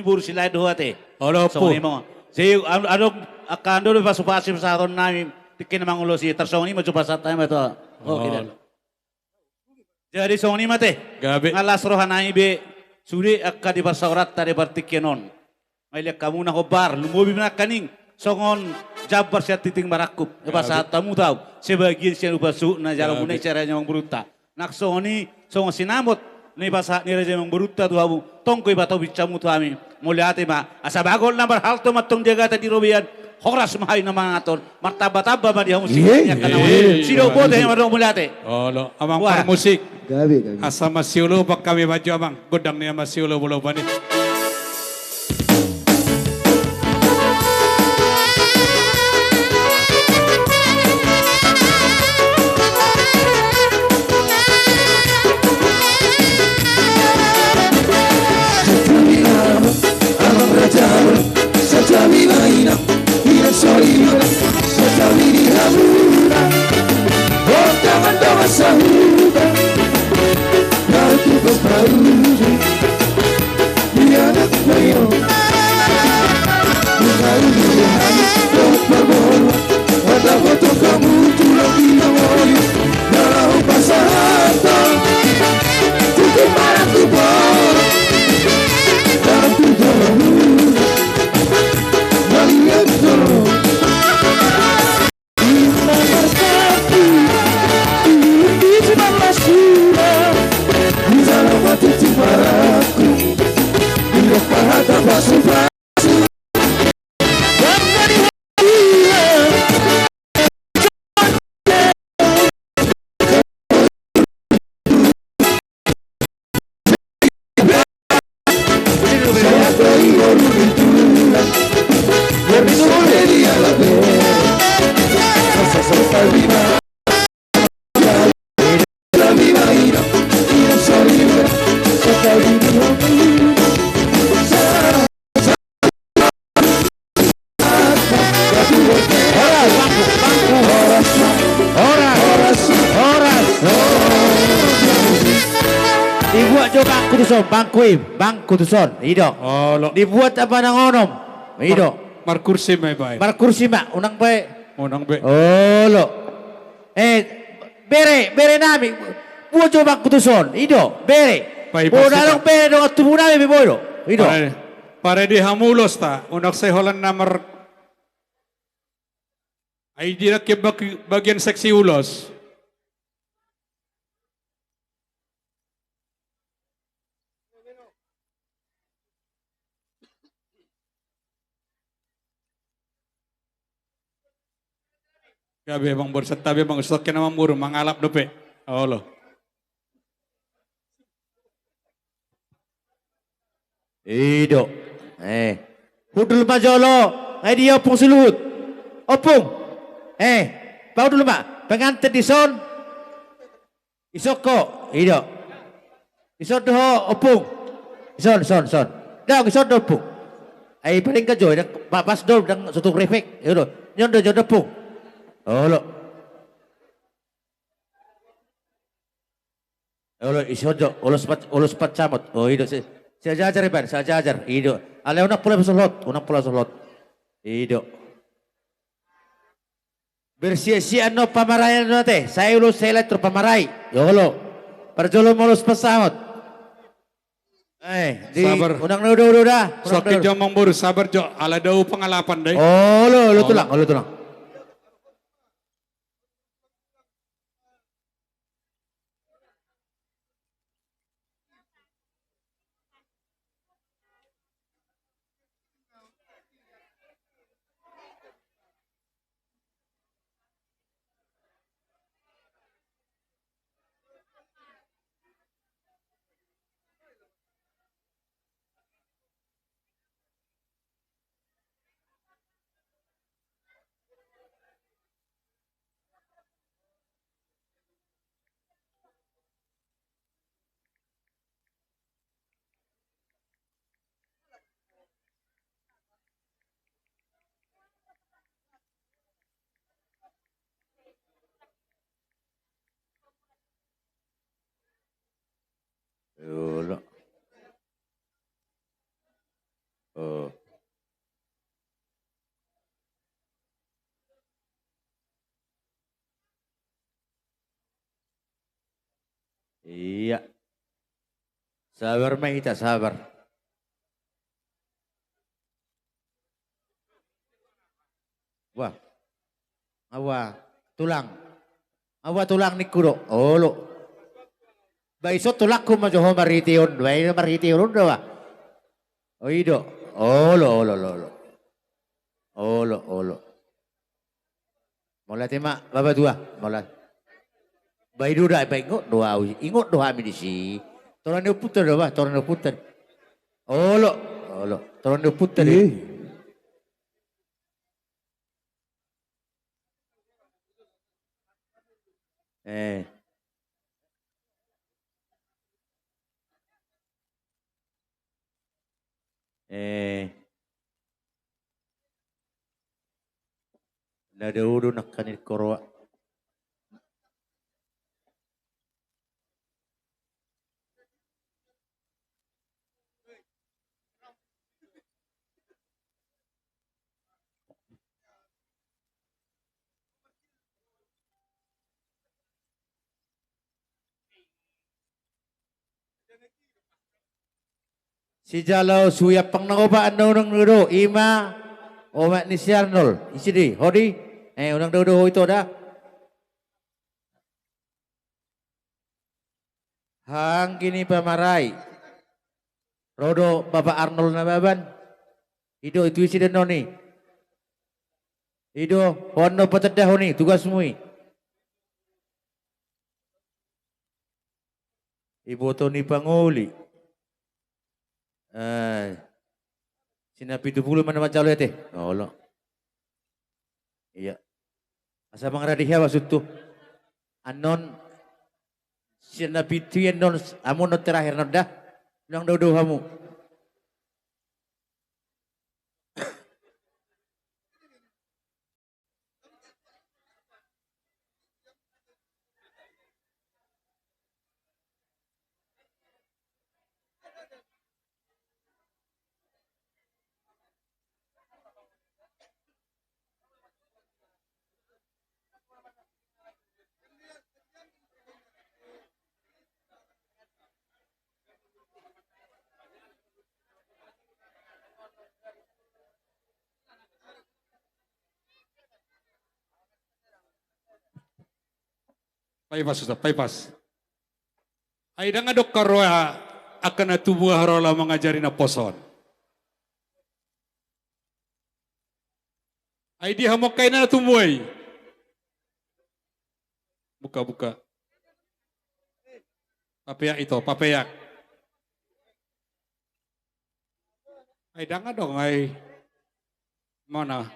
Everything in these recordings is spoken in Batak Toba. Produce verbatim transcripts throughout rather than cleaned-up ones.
Boru Silaen do ho ate. Olo, Ompu. Songon i ma. Jadi, adong angka, adong do pasupasu pasahaton nami, tingki na mangulosi, tarsongon i ma jo pasahat nami ma tu ho. Olo. Jadi songon i ma ate. Gabe. Nga las roha nami be, sude angka di parsaoranta di partingkian on. Mauliate hamu na hombar, lumobi ma nangkaning songon jambar sian tintin marangkup. Gabe. Pasahat hamu tu au sebagian sian upa suhut na jalo muna i sian raja ni amangborunta. Nang songon i, songon sinamot na pasahat ni raja ni amangborunta tu hamu, tonggo i patobing hamu tu hami. Mauliate ma, asa bagot na marhalto ma antong di agatan di robean, horas ma hami na manganhon, martambatamba ma di hamu. Sidok bote ma dong, mauliate. Olo, amang parmusik. Gabe, gabe. Asa masiolopan hami baen jo amang, gondang ni amang siolopolopan i. Horas, bangku, bangku. Horas, horas, horas. Dibuat jo bangku tuson, bangku i, bangku tuson, i do. Olo. Dibuat apa nang onom, i do. Mar-, markursi ma i baen. Markursi ma, unang baen. Unang baen. Olo. Eh, bere, bere nami. Buat jo bangku tuson, i do, bere. Pai, boi, pasti, adong bere dongan tubu nami be, boi do. I do. Pare, pare di hamu ulos ta, unang sai holan na mar-, ai di na ke bag-, bagian seksi ulos. Gabe, Amang Boru, santabi, Amang, so ke na mamboru, mangalap dope. Olo. I do. Eh. Hundul ma jolo. Ai dia Ompung Siluhut. Ompung. Eh. Pahundul ma. Pengantin dison. Dison ho, i do. Dison do ho, Ompung. Dison, dison, dison. Dao, dison do, Ompung. Ai paling ka jo, dang, pa-, pas do, dang sotung refek. I do. Nion do, nion do, Ompung. Olo. Olo, dison do, ulos pat-, ulos pasamot. O, i do, si, siajar iba, siajar, i do. Alai unang pola solhot, unang pola solhot. I do. Bersiap-siap annon pamaraion ate, sai ulos, sai lanjut pamarai. Olo. Parjolo ma ulos pasamot. Eh, di, sabar. Unang na uda-uda da. Unang na uda-uda. Soki jo, Amang Boru, sabar jo, ala dao pangalapan da i. Olo, olo, olo, tulang, olo, tulang. Oh. Iya. Sabar ma hita, sabar. Wah. Awa, tulang. Awa, tulang ningku do. Olo. Ba ison tulangku ma jo ho marhite on, ba i marhite on do, ba. O, i do. Olo, olo, olo, olo. Olo, olo. Mauliate ma, Bapatua, mauliate. Ba i do da, ba ingot do au, ingot do hami disi. Torang ni ompunta do, ba, torang ni ompunta. Olo, olo, torang ni ompunta do. Ih. Eh. Eh. Na dao do nangkaning koroa. Sijalo suhi ampang na opat, annon unang dao do, ima omak ni si Arnold, ise di, ho di, eh, unang dao do ho ito da. Anggi ni pamarai. Ro do Bapak Arnold Nababan. I do, tu ise do annon i. I do, ho annon patandahon i, tugasmu i. Iboto ni pangoli. Eh, sian na pitu pulu ma na manjalo i ate. Olo. Iya. Asa mangaradi hea maksudhu. Annon sian na pitu i annon, hamu annon terakhir annon da. Unang dao do hamu. Paipas, Ustaz, paipas. Ai ndang adong haroa angka na tubu haroa laho mangajari na poso on. Ai dia hamu angka ina na tubu ai? Buka, buka. Papeak ito, papeak. Ai ndang adong ai. Mana?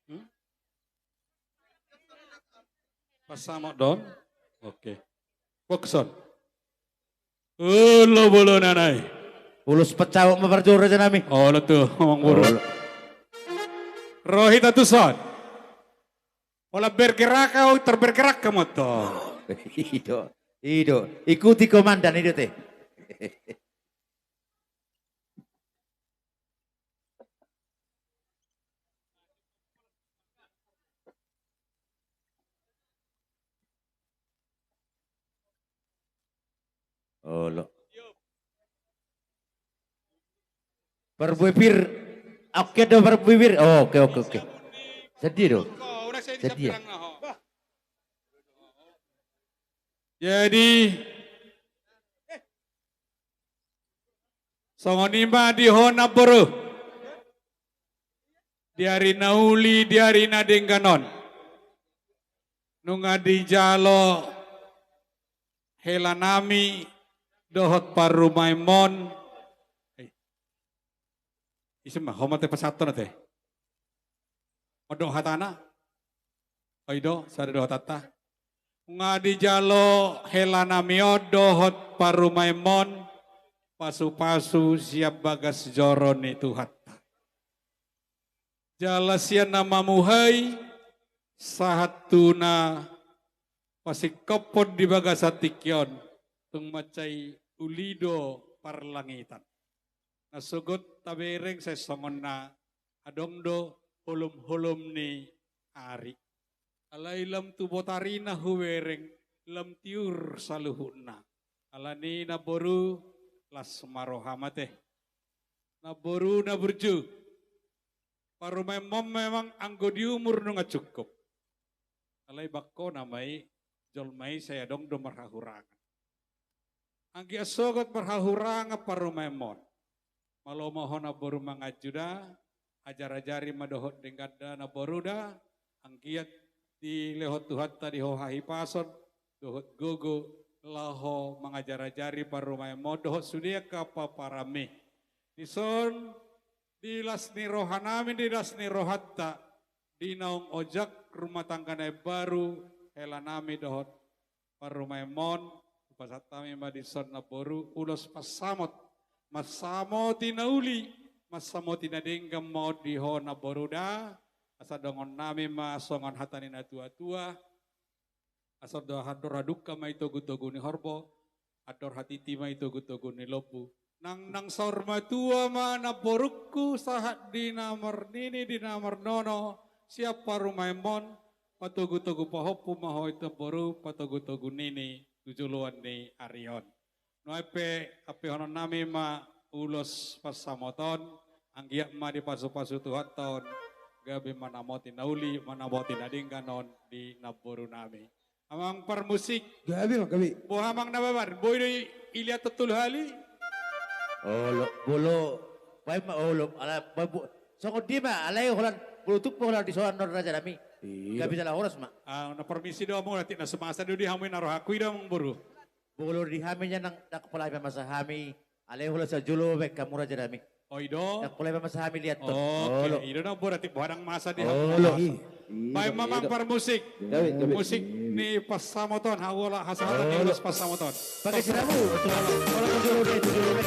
Hmm? Pasamot do on. Oke. Bokson. Olo bolon anai. Ulos pecawok ma parjolo raja nami. Olo tu, amang boru. Olo. Ro hita tuson. Pola bergerak kau, terbergerak kamu tuh. I do, i do. Ikuti komandan, i do te. Olo. Parbue pir. Oke do, parbue pir. Oh, oke, oke, oke. Sadia do. Sadia. Jadi songon i ma di ho namboru. Di ari na uli, di ari na denggan on. Nunga dijalo hela nami dohot parumaenmon. Eh. Ise ma, ho ma te pasahathon ate. Ondok hatana. Oi do, sada do hatanta. Nunga dijalo hela nami on dohot parumaenmon, pasupasu sian bagas joro ni Tuhanta. Jala sian na mamuhai, Sahat tu na pasingkophon di bagasan tingki on, tung mansai uli do parlangitan. Na sogot tabereng sai songon na adong do holom-holom ni ari. Alai lam tu botarina hubereng, lam tiur saluhutna. Alani namboru, las ma roham ate. Namboru na burju. Parumaenmon memang anggo di umur nunga cukup. Alai bangkona ma i, jolma i sai adong do marhahurangan. Anggiat sogot marhahurangan parumaenmon. Malo ma ho namboru manganju da, ajar-ajari ma dohot denggan da namboru da, anggiat dilehon Tuhanta di ho hahipason, dohot gogo, laho mangajar-ajari parumaenmon, dohot sude angka pomparanmi. Dison, di las ni rohanami, di las ni rohanta, di naung ojak rumah tangga na imbaru, helanami dohot parumaenmon, hupasahat hami ma dison namboru, ulos pansamot, mansamoti na uli, mansamoti na denggan ma on di ho namboru da, asa dohononnami ma songon hata ni na tua-tua, asa do andor hadungka ma i togu-togu ni horbo, andor hatiti ma i togu-togu ni lombu. Nang, nang saur matua ma namborungku sahat di na marnini di na marnono, sian parumaenmon, patogu-togu pahompu ma ho i namboru, patogu-togu nini tu joloan ni ari on. Nuaeng pe ampehononnami ma ulos pansamot on, anggiat ma dipasu-pasu Tuhanta on, gabe manamoti na uli, manamoti na denggan on di namborunami. Amang parmusik. Gabe, gabe. Boha amang Nababan, boi do i-, iliat tolu hali? Olo, bolo, baen ma olo, ala, ba-, bo-, songon dia ma, alai holan, bolo tuk holan di soan non rajanami. Iya. Gabe jala horas ma. Ah, na parmisi do amang, berarti na sumasa do di hamu i na rohangku i do amang boru. Bolo di hami nian nang, ndang pola mamasa hami, alai holan sian jolo baen hamu rajanami. O i do. Ndang pola mamasa hami liat on. Oke, olo. I do na berarti boha ndang masa di hamu. Olo. Masa. Iya, iya, baen ma amang parmusik. Gabe, gabe. Musik ni pansamot on, hau olo, hasahatan ni ulos pansamot on. Pakai siramu. Olo, olo, olo, olo, olo.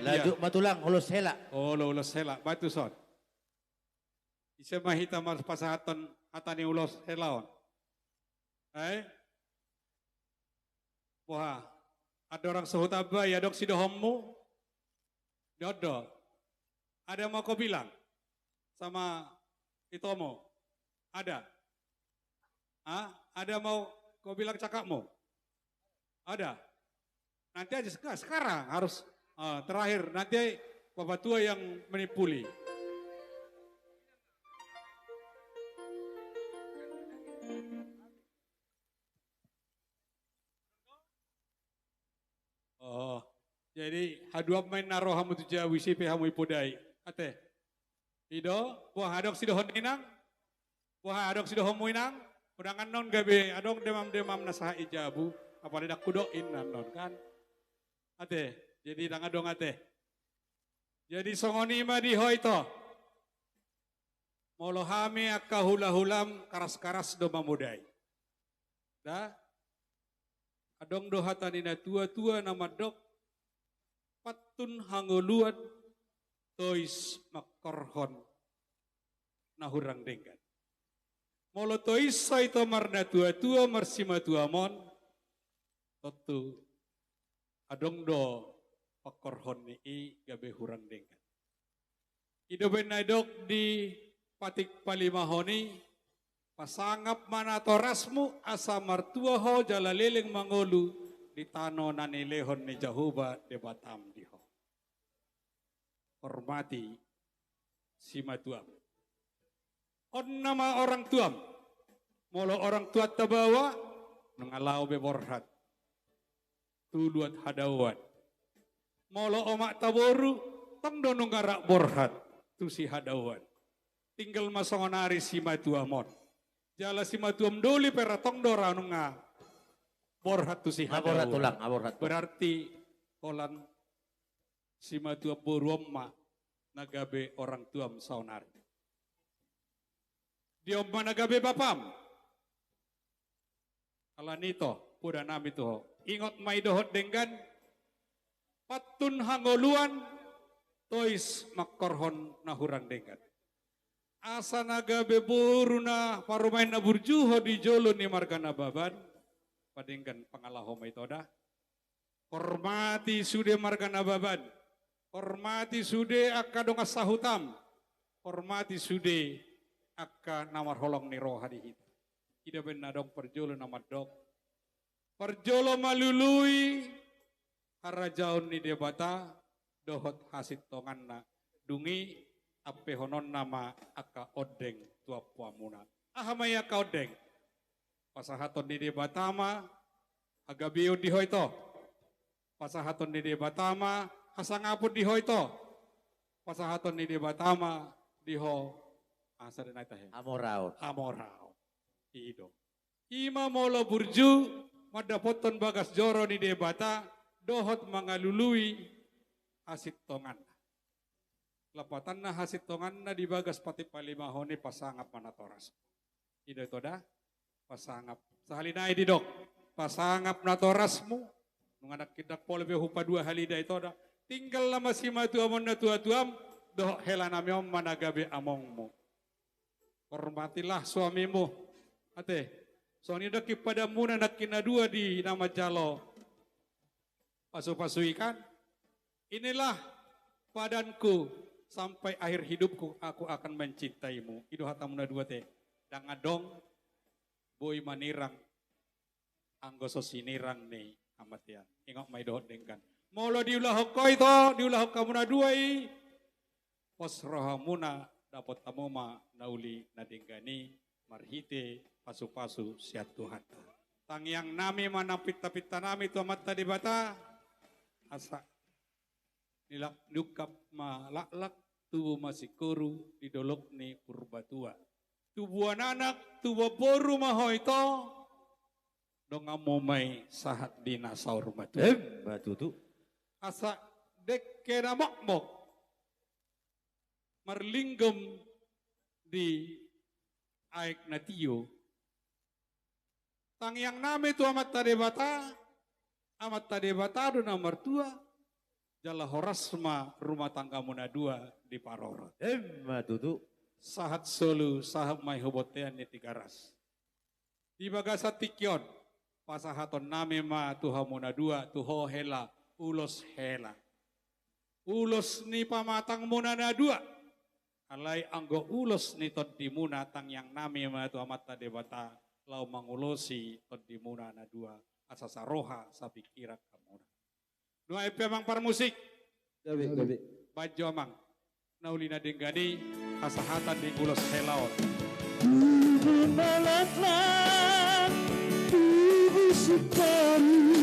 Lanjut ma tulang, ulos hela. Olo, ulos hela. Baen tuson. Ise ma hita marpasahathon hata ni ulos hela on? Eh? Boha? Andorang so hutambai, adong sidohononmu? Dohot do. Ada mau kau bilang sama itomu? Ada? Ah, ada mau kau bilang cakapmu? Ada? Nanti aja seka-, sekarang harus, eh, terakhir. Nanti bapak tua yang menimpuli. Oh, jadi haduan ma inna rohamu tu jabu, ise pe hamu dipodai. Ate. I do, boha adong sidohonon inang? Boha adong sidohononmu inang? Unang annon gabe adong demam-demam na sahat i jabu, apalagi ndang hudok inna annon kan. Ate, jadi ndang adong ate. Jadi songon i ma di ho ito. Molo hami angka hula-hulam karas-karas do mamodai. Da? Adong do hata ni na tua-tua na mandok, pantun hangoluan, tois mangkorhon na hurang denggan. Molo tois ho ito marnatua-tua, marsimatuam on, tontu adong do pangkorhon ni i gabe hurang denggan. I do umbahen na didok di patik palimahon i, pasangap ma natorasmu asa martua ho jala leleng mangolu di tano na nilehon ni Jahowa Debatam di ho. Hormati simatuam. On nama orang tuam. Molo orang tuanta baoa, Nunga laho be borhat tu luat hadaoan. Molo omak taboru, tong do nunga rap borhat tu sihadaoan. Tinggal ma songon ari simatuam on. Jala simatuam doli pe ra tong do ra nunga borhat tu sihadaoan. Aborhat tulang, aborhat tulang. Berarti holan simatuam boru on ma na gabe orang tuam saonari. Dia on ma na gabe bapam. Alani i, poda nami tu ho. Ingot ma i dohot denggan, pantun hangoluan, tois mangkorhon na hurang denggan. Asa na gabe boru na parumaen na burju ho di jolo ni marga Nababan, padenggan pangalaho ma ito da. Hormati sude marga Nababan, hormati sude angka dongan sahutam, hormati sude angka na marholong ni roha di hita. I do umbahen na adong parjolo na mandok, parjolo ma lului harajaon ni Debata dohot hasintonganna, dung i ampehononna ma angka ondeng tu ampuanmuna. Aha ma i angka ondeng? Pasahaton ni Debata ma hagabeon di ho ito. Pasahaton ni Debata ma hasangapon di ho ito. Pasahaton ni Debata ma di ho, asa denai tahe, hamoraon. Hamoraon. I do. I ma molo burju mandapothon bagas joro ni Debata dohot mangalului hasintonganna. Lapatanna hasintonganna di bagas patimpalimahon i, pasangap ma natorasmu. I do ito da, pasangap. Sahali nai didok, pasangap natorasmu. Nunga nangkin ndang pola be hupadua hali da ito da. Tinggal nama simatuam on na tuatuam, dohot hela nami on ma na gabe amongmu. Hormatilah suamimu. Ate, songon i do nangkin padanmuna nangkin na dua di na manjalo pasupasu i kan. Inilah padanku, sampai akhir hidupku aku akan mencintaimu. I do hatamuna dua te. Ndang adong boi manirang anggo so sinirang ni hamatean. Ingot ma i dohot denggan. Molo diulahon ho ito, diulahon hamuna dua i, pos rohamuna, dapot hamu ma na uli na denggan i marhite pasupasu sian Tuhanta. Tangiang nami ma nang pintapinta nami tu Amanta Debata, asa nilak-, niungkap ma laklak, tubu ma singkoru di dolok ni Purbatua. Tubuan anak, tubuan boru ma ho ito, donganmu ma i sahat di na saur matua. Emma tutu. Asa dengke na mokmok marlinggom di aek na tio. Tangiang nami tu Amanta Debata, Amanta Debata do na martua, jala horas ma rumah tanggamuna dua diparorot. Emma tutu. Sahat solu, sahat ma i hu bontean ni Tigaras. Di bagasan tingki on, pasahaton nami ma tu hamuna dua, tu ho hela, ulos hela. Ulos ni pamatangmuna na dua. Alai anggo ulos ni tondimuna, tangiang nami ma tu Amanta Debata, laho mangulosi tondimuna na dua, asa saroha sapingkiran hamuna. Nuaeng pe amang parmusik. Gabe, gabe. Baen jo amang na uli na denggan i, hasahatan ni ulos hela on. Tubu na laklak, tubu singkoru,